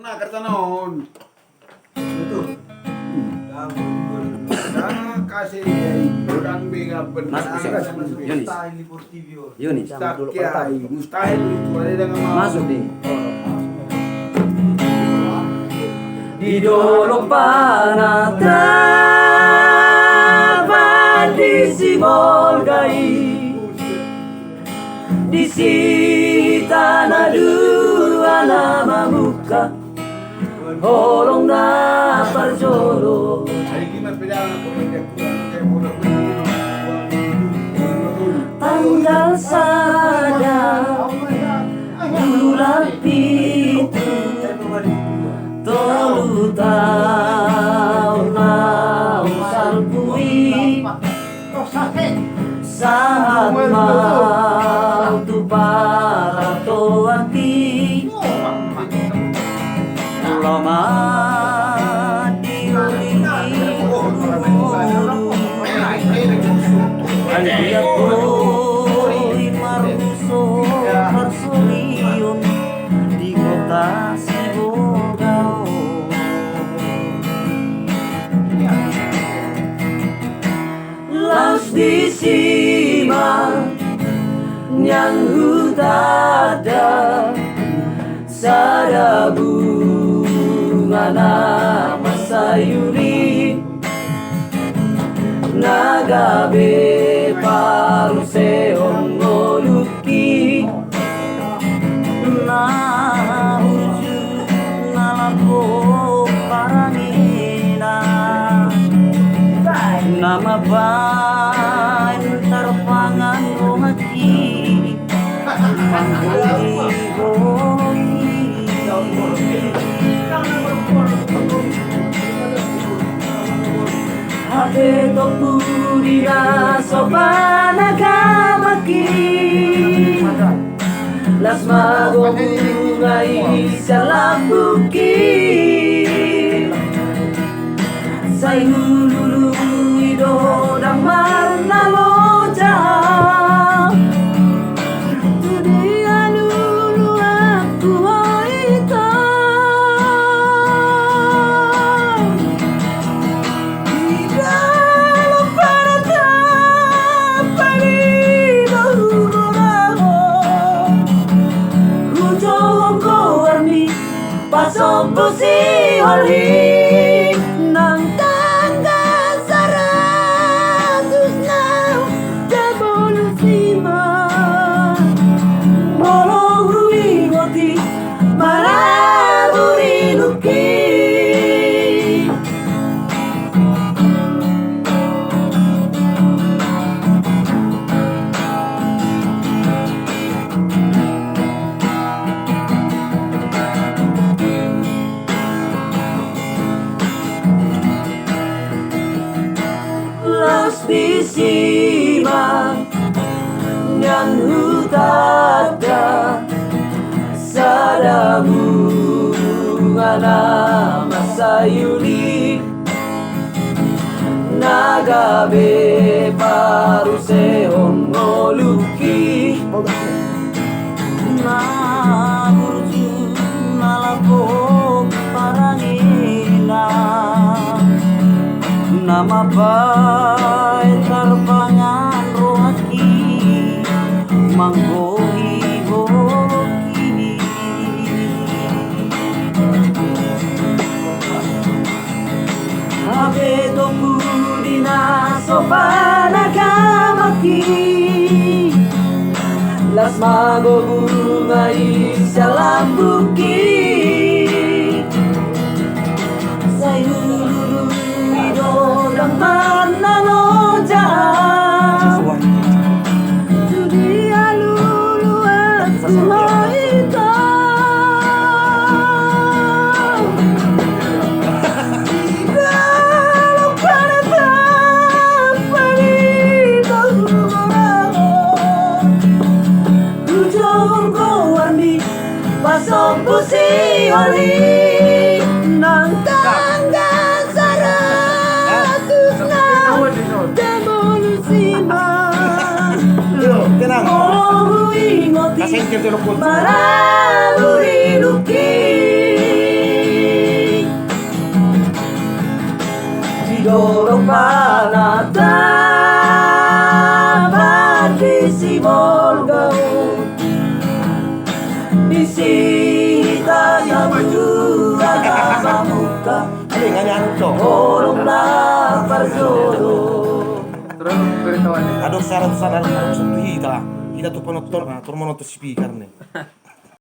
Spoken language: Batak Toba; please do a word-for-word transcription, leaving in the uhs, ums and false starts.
Nah, kereta non. Betul. Nah, kasih godang bega benar. Mas, bisa. Yonis. Yonis. Mustahil, mustahil itu ada dengan masuk di. Di dolok Panataban di Sibolga i. Disi tanah dua na mamungka holong na parjolo. Tanggal sada bulan pitu, tolu taon na salpu i. Sahat ma au tu partoanti, laho ma di uli ni ngolu. Anggiat boi marmusu parsorion di kota Sibolga on. Laos disi ma nian hutanda sada bunga na mansai uli, na gabe paruseon ngolungki. Na burju na lambok parangena, na mambaen tarpangan rohangki manggohi-gohi. Hape tompu di na so panagamahi, las ma gogu na i sian lambungki. Sai hulului do damang na loja tu dia luluan tu hita. Di dalam panataban i do hugorahon, hujouhon goarmi pasombu sihol i. Nang tanggal saratus na jabolu sima, molo huingot i maraburi nungki. Laos disi ma nian hutanda sada bunga na mansai uli, na gabe paruseon ngolungki. Na burju na lambok parangena, na mambaen tarpangan rohangki manggohi-gohi. Hape tompu di na so panagamahi, las ma gogu na i sian lambungki. Sai hulului do damang na loja tu dia luluan tu hita. Di dalam panataban i do hugorahon, hujouhon goarmi pasombu sihol i. Nang tanggal saratus na jabolu sima, molo huingot i maraburi nungki. Tabar di Sibolga, di Sita yang juga tak bamuka. Holong na parjolo. Adong syarat-syarat, adong satu hita. Hita tu penonton, ah, tu penonton speaker nih.